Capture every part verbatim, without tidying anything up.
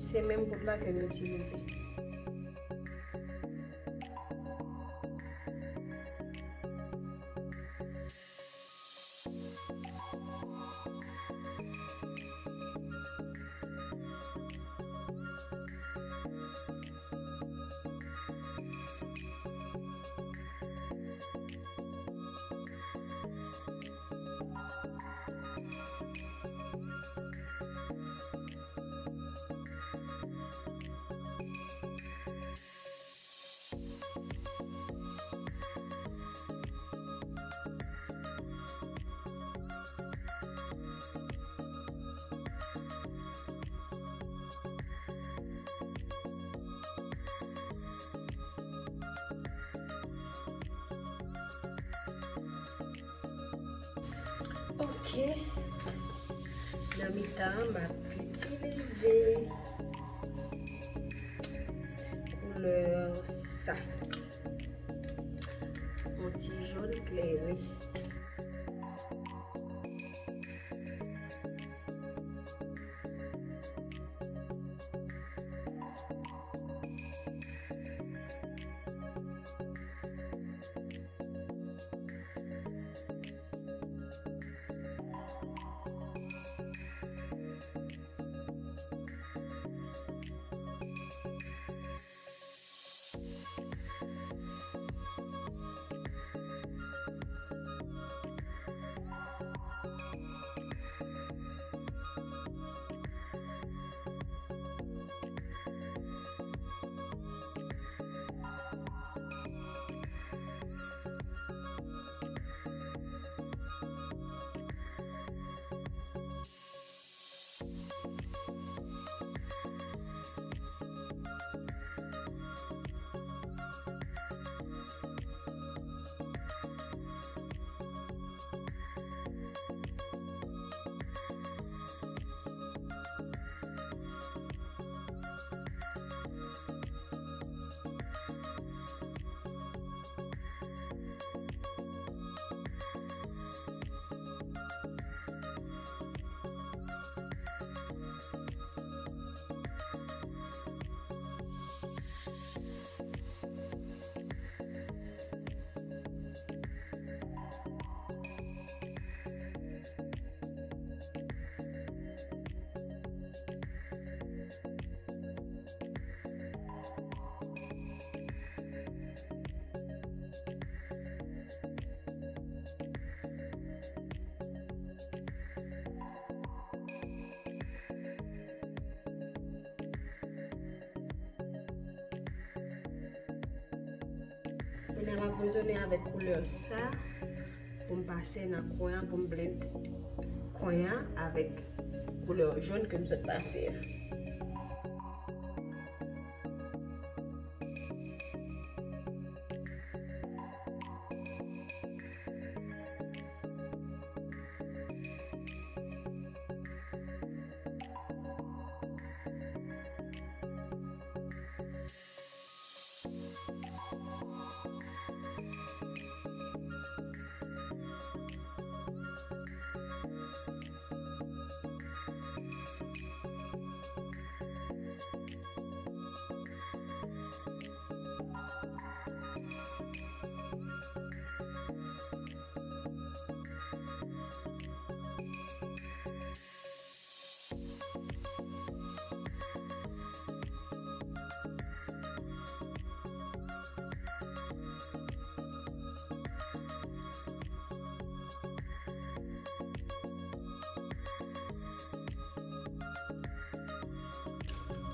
Se menm poud la ke m itilize. Ok. Nan mitan an, m ap itilize koulè sa. Yon ti jòn klere. Kounye a m ap rezone avèk koulè sa pou m pase nan kwen an, pou m blend kwen an avèk koulè jòn ke m sot pase a.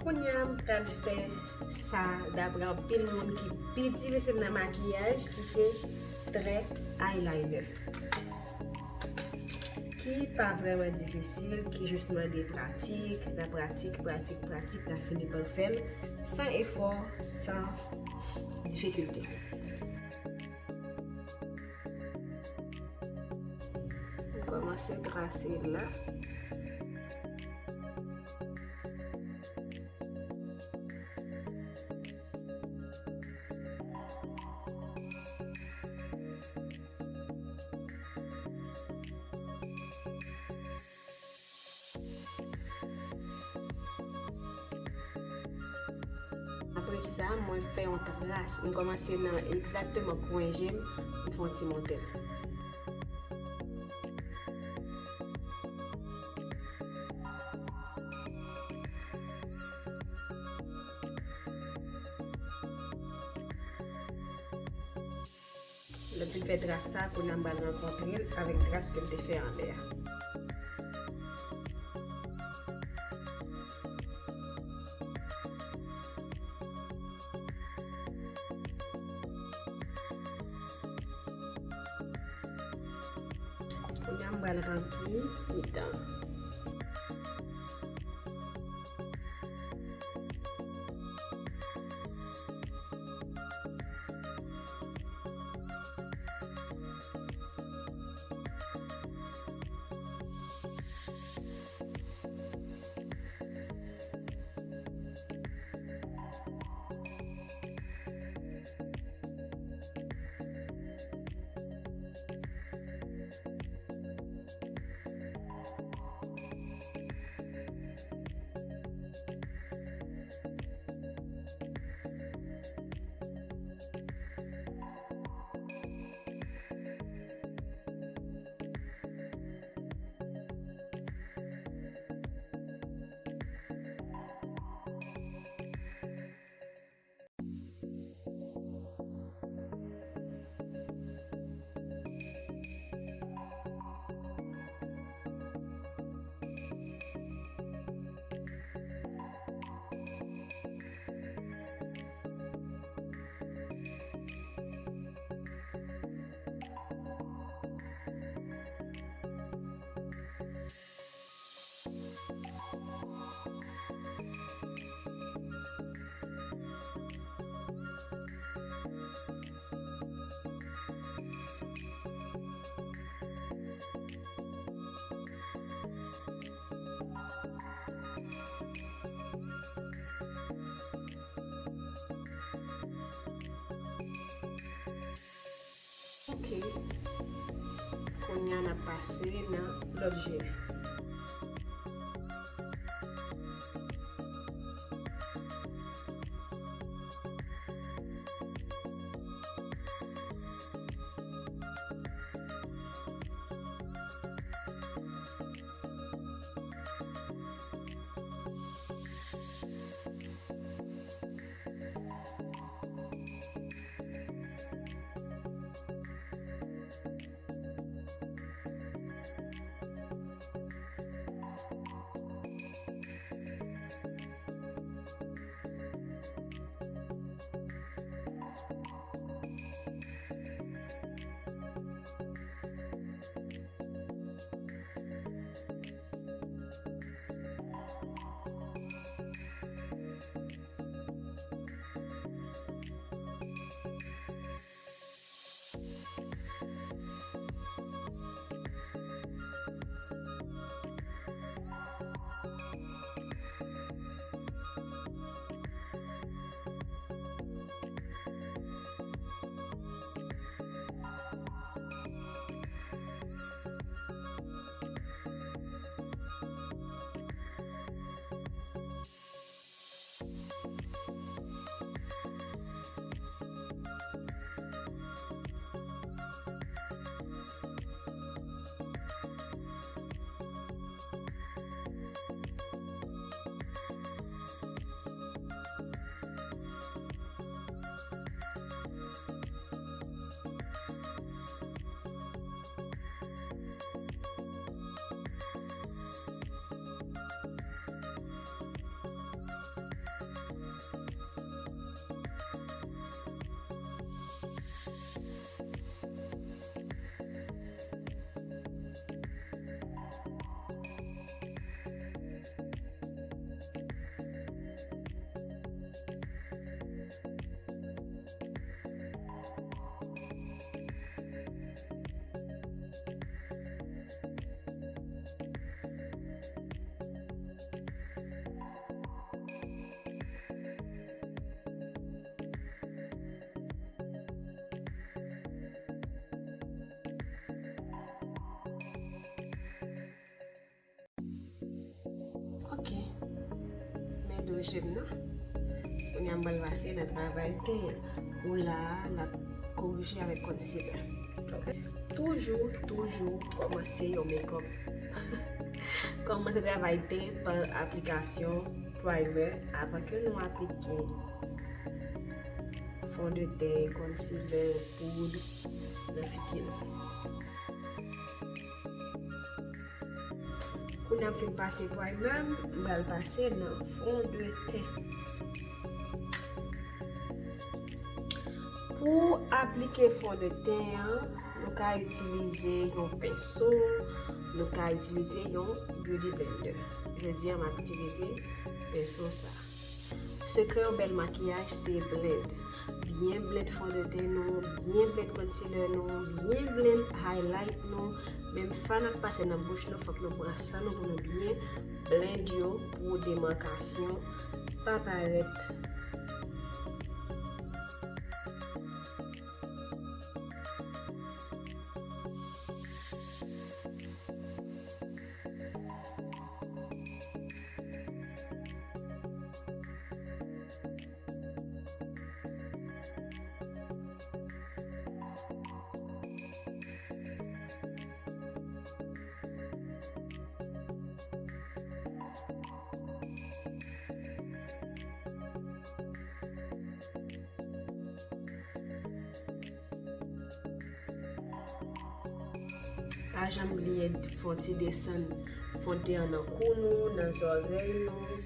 Kounye a, m pral fè sa dapre anpil moun ki pi difisil nan makiyaj, ki se trè eyeliner. Ki pa vrèman difisil, ki jis mande pratik, nan pratik, pratik, pratik, n ap fini pa fè l san efò, san difikilte. M kòmanse trase la. Apre sa, mwen fè yon tras. M kòmanse nan egzakteman kwen je m, m fè yon ti monte l. Lè m fin fè tras sa, kounye a m pral rankontre l avèk tras ke m te fè anlè a. Kounye a m pral ranpli mitan. Ok. Kounye a n ap pase nan lòt je a. Ok. Men do je m nan. Kounye a m pral pase nan travay ten an. Pou la a, n ap korije avèk concealer. Ok? Toujou, toujou kòmanse yon makeup. Kòmanse travay ten pa aplikasyon primer avan ke nou aplike fond de teint, concealer, poud nan figi nou. Kounye a m fin pase primer, m pral pase nan fond de teint. Pou aplike fond de teint an, nou ka itilize yon penso, nou ka itilize yon beauty blender. Jodi a, m ap itilize penso sa. Sekrè yon bèl makiyaj, se blend. Byen blend fond de teint nou, byen blend concealer nou, byen blend highlight nou. Menm fa n ap pase nan bouch nou, fòk nou pran san nou pou nou byen blend yo pou demakasyon pa parèt. Pa janm bliye fè yon ti desann fond de teint an nan kou nou, nan zòrèy nou.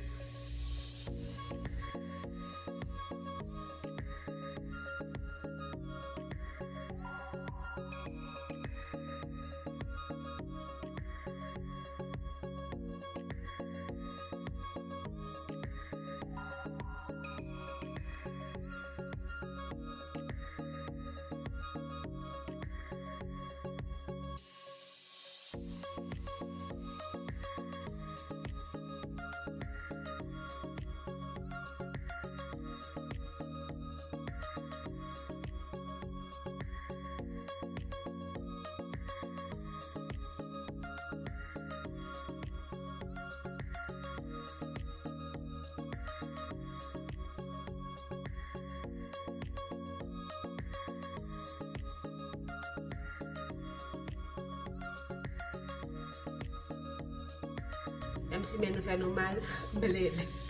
Menm si men nou fè nou mal, blend.